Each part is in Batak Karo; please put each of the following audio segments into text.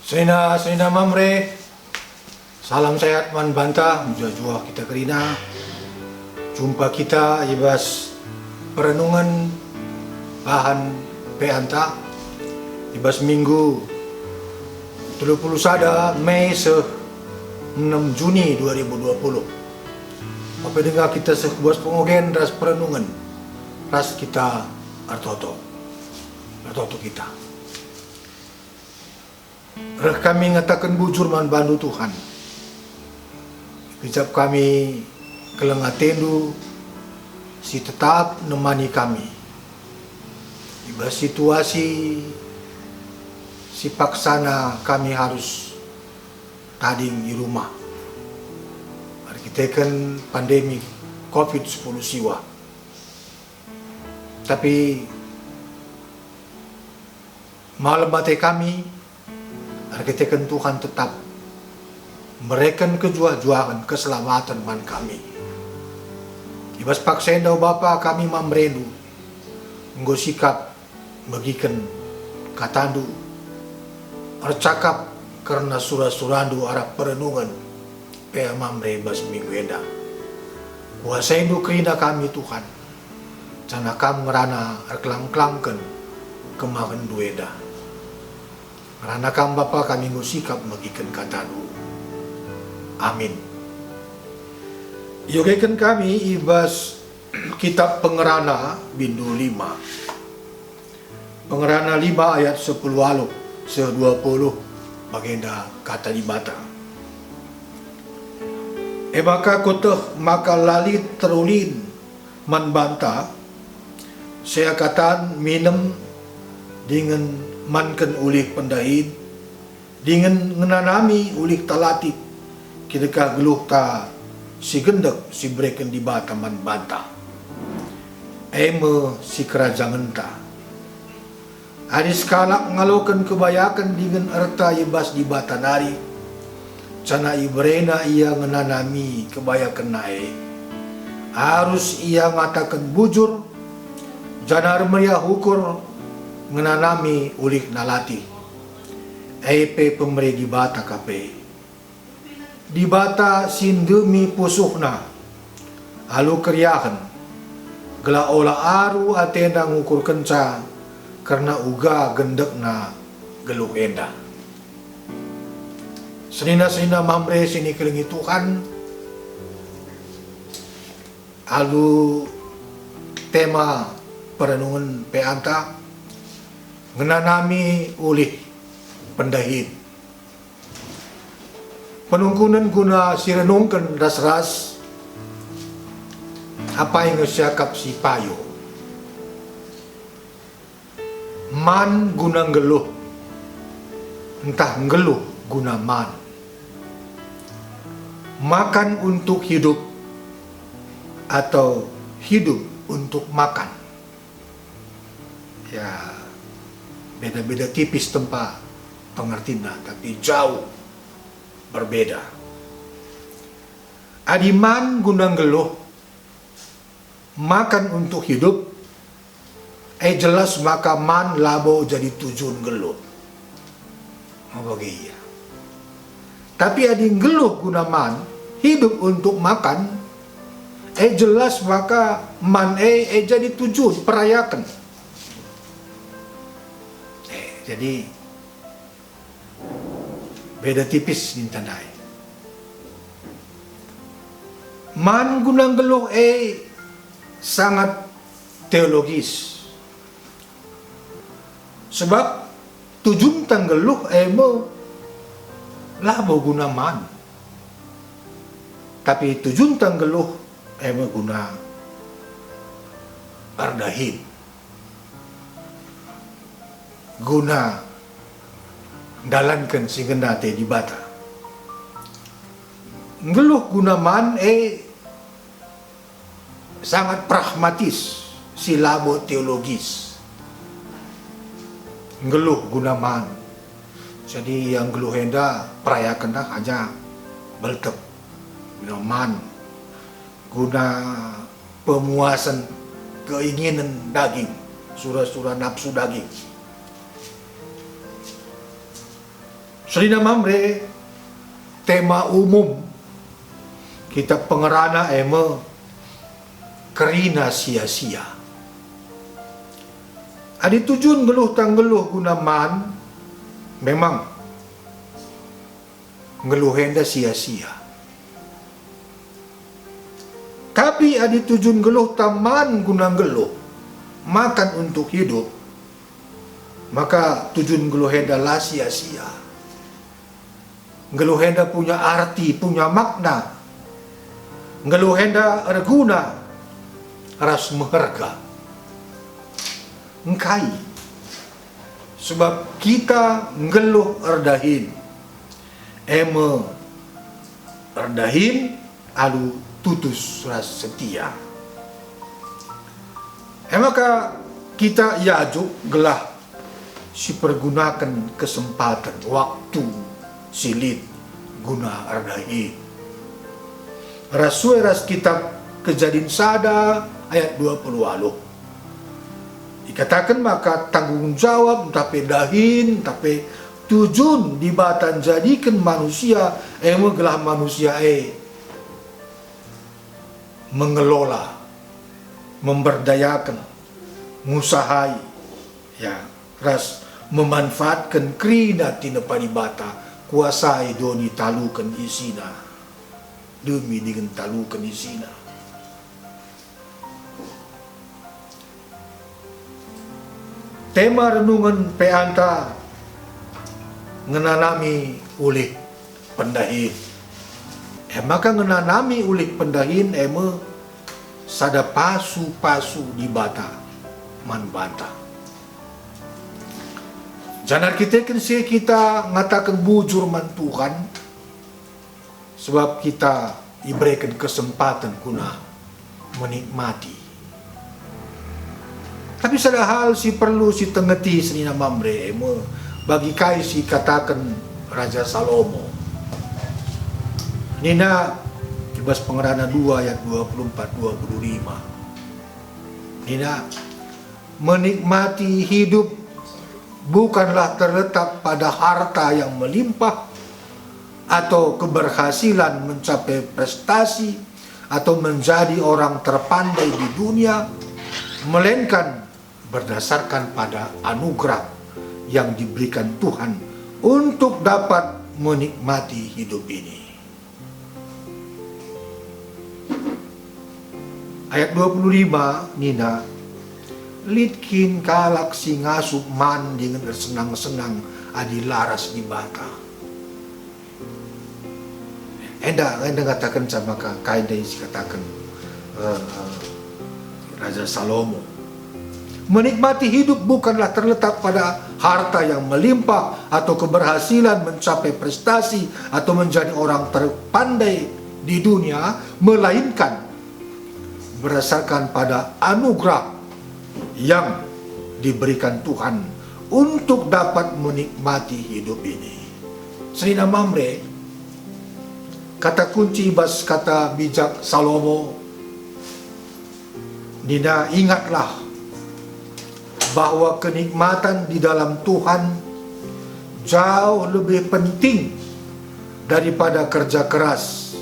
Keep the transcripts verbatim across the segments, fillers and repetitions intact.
Senina-senina Mamre, salam sehat man banta, mejuah-juah kita kerina. Jumpa kita i bas perenungen bahan P A-nta i bas Minggu telu puluh sada Mei seh enem Juni dua ribu dua puluh. Ope denga kita seh ku bas pengogen ras perenungen, ras kita ertoto. Ertoto kita. Reh kami ngataken bujur man bandu, Tuhan. Kejap kami keleng atendu si tetap nemani kami. I bas situasi si paksana kami harus tading i rumah. Erkiteken pandemi covid sepuluh siwa. Tapi malem ate kami, erkiteken Tuhan tetap mereken kejuah-juahen keselamaten man kami. I bas paksa enda, o Bapa, kami mamrendu enggo sikap megiken katandu, ercakap kerna sura-surandu arah perenungen P A Mamre bas minggu enda. Kuasaindu kerina kami, Tuhan, janah Kam ngerana erkelang-kelangken kemahenndu enda. Ngerana Kam, Bapa, kami enggo sikap megiken katandu. Amin. Iogeken kami i bas Kitap Pengerana, bindu lima. Pengerana lima ayat sepuluh waluh seh dua puluh, bagenda Kata Dibata. E maka kueteh maka la lit terulin man banta, seakatan minem dingen manken ulih pendahin, dingen ngenanami ulih ta latih kidekah geluhta si gendek si ibereken Dibata man banta, e me sikerajangenta. Adi sekalak ngaloken kebayaken dingen erta i bas Dibata nari, janah iberena ia ngenanami kebayakenna e, arus ia ngataken bujur, janah ermeriah ukur ngenanami ulihna latih, e pe pemere Dibata ka pe. Dibata si ndemi pusuhna alu keriahen, gelah ola aru atenda ngukurkenca kerna uga gendekna geluh enda. Senina-senina Mamre si nikelengi Tuhan, alu tema perenungen P A-nta, ngenanami ulih pendahin. Penungkunen guna si renungken ras-ras, apai nge siakap si payo. Man guna nggeluh, ntah nggeluh guna man. Makan untuk hidup atau hidup untuk makan. Ya, beda-beda tipis tempa pengertina, tapi jauh berbeda. Adi man guna nggeluh, makan untuk hidup, e jelas maka man labo jadi tujun nggeluh. Maba gia. Tapi adi nggeluh guna man, hidup untuk makan, e jelas maka man e, e jadi tujun, perayaken. Eh, jadi beda tipis ninta ndai. Man guna nggeluh e sangat teologis. Sebab tujunta nggeluh e me labo guna man. Tapi tujunta nggeluh e me guna erdahin. Guna ndalanken si ngena ate Dibata. Nggeluh guna man e sangat pragmatis, si labo teologis. Nggeluh guna man. Jadi, ia nggeluh enda perayakenna hanya beltek guna man, guna pemuasen keinginen daging, sura-sura nafsu daging. Senina Mamre, tema umum kitab Pengerana e me kerina sia-sia. Adi tujun nggeluhta nggeluh guna man, memang nggeluh enda sia-sia. Tapi adi tujun nggeluhta man guna nggeluh, makan untuk hidup, maka tujun nggeluh enda la sia-sia. Nggeluh enda punya arti, punya makna. Nggeluh enda erguna ras meherga. Engkai? Sebab kita nggeluh erdahin, e me erdahin alu tutus ras setia. E maka kita iajuk gelah sipergunaken kesempaten waktu si lit guna erdahin. Ras sue ras kitab Kejadin sada ayat dua puluh waluh. Ikataken maka tanggung jawab ntah pe dahin ntah pe tujun Dibata njadiken manusia, e me gelah manusia e mengelola, memberdayaken, ngusahai, ya, ras memanfaatken kerina tinepa Dibata, kuasai doni taluken isina, demi dingen taluken isina. Tema renungen P A-nta ngenanami ulih pendahin. E maka ngenanami ulih pendahin e me sada pasu-pasu Dibata man banta. Janah erkiteken si e kita ngataken bujur man Tuhan, sebab kita ibereken kesempaten guna menikmati. Tapi sada hal si perlu sitengeti senina Mamre e me bagi kai si ikataken Raja Salomo. Nina i bas Pengerana dua ayat dua puluh empat dua puluh lima. Nina, menikmati hidup bukanlah terletak pada harta yang melimpah atau keberhasilan mencapai prestasi atau menjadi orang terpandai di dunia, melainkan berdasarkan pada anugerah yang diberikan Tuhan untuk dapat menikmati hidup ini. Ayat dua puluh lima nina, "Lit kin kalak si ngasup man dingen ersenang-senang adi la ras Dibata?" Enda, enda ngatakenca maka kai ndai si kataken, eh, eh, Raja Salomo. Menikmati hidup bukanlah terletak pada harta yang melimpah atau keberhasilan mencapai prestasi atau menjadi orang terpandai di dunia, melainkan berdasarkan pada anugerah yang diberikan Tuhan untuk dapat menikmati hidup ini. Senina Mamre, kata kunci bas kata bijak Salomo, nina, "Ingatlah bahwa kenikmatan di dalam Tuhan jauh lebih penting daripada kerja keras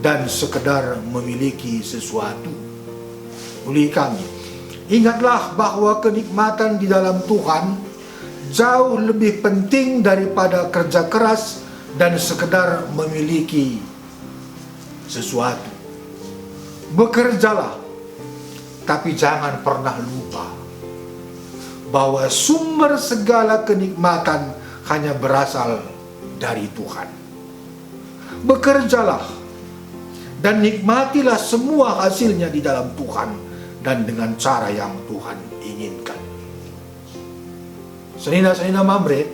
dan sekedar memiliki sesuatu." Ulihi kami, ingatlah bahwa kenikmatan di dalam Tuhan jauh lebih penting daripada kerja keras dan sekedar memiliki sesuatu. Bekerjalah, tapi jangan pernah lupa bahwa sumber segala kenikmatan hanya berasal dari Tuhan. Bekerjalah dan nikmatilah semua hasilnya di dalam Tuhan dan dengan cara yang Tuhan inginkan. Senina-senina Mamre,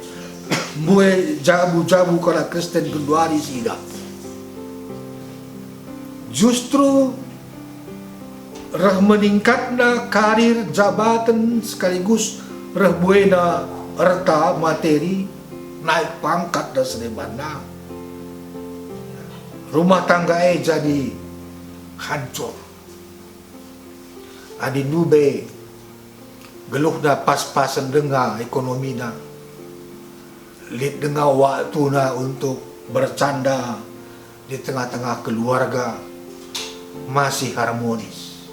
mbue jabu-jabu kalak Kristen genduari sidah. Justru reh meningkatna karir, jabaten, sekaligus reh buena erta, materi, naik pangkat dan sedebanna. Rumah tangga e jadi hancur. Adi ndube geluhna pas-pasen denga ekonomina, Lit denga waktuna untuk bercanda di tengah-tengah keluarga masih harmonis.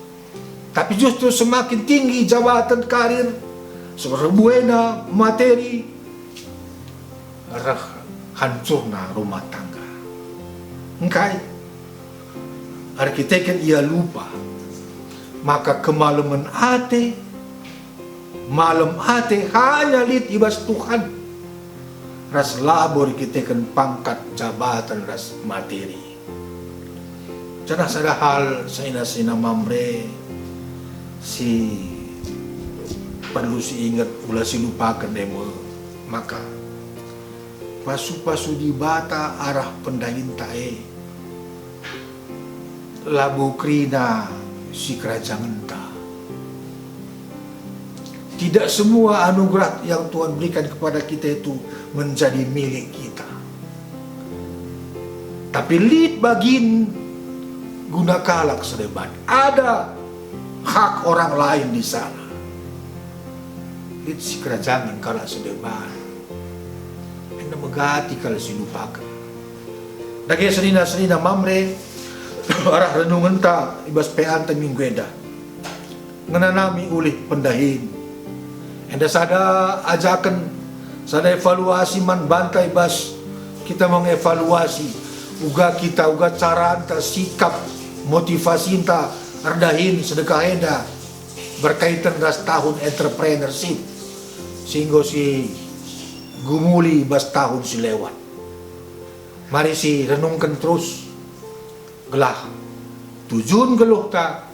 Tapi justru semakin tinggi jabatan, karir, sebuena materi, reh hancurna rumah tangga. Engkai? Erkiteken ia lupa maka kemalemen ate, malem ate hanya lit i bas Tuhan, ras labo erkiteken pangkat, jabatan, ras materi. Janah sada hal, senina-senina Mamre, si perlu siinget, ula silupaken e me, maka pasu-pasu Dibata arah pendahinta e labo kerina sikerajangenta. Tidak semua anugerah yang Tuhan berikan kepada kita itu menjadi milik kita. Tapi lit bagin guna kalak si deban. Ada hak orang lain di sana. Lit sikerajangen kalak si deban. Enda megati kal silupaken. Dage senina-senina Mamre, arah renungenta i bas P A-nta minggu enda ngenanami ulih pendahin. Enda sada ajaken, sada evaluasi man banta i bas kita mengevaluasi uga kita, uga caranta, sikap, motivasinta erdahin sedekah enda berkaitan ras tahun entrepreneurship si enggo sigumuli bas tahun si lewat. Mari sirenungken terus, gelah tujun geluhta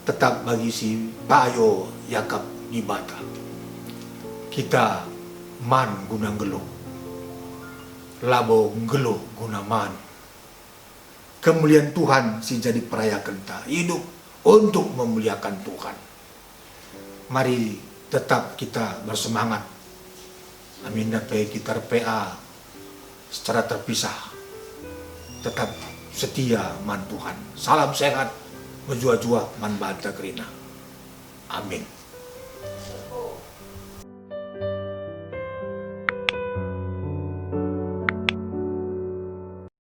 tetap bagi si payo iakap Dibata. Kita man guna nggeluh, labo nggeluh guna man. Kemulian Tuhan si jadi perayakenta, hidup untuk memuliakan Tuhan. Mari tetap kita bersemangat. Aminna pe kita er-P A secara terpisah, tetap setia man Tuhan. Salam sehat, mejuah-juah man banta kerina. Amin.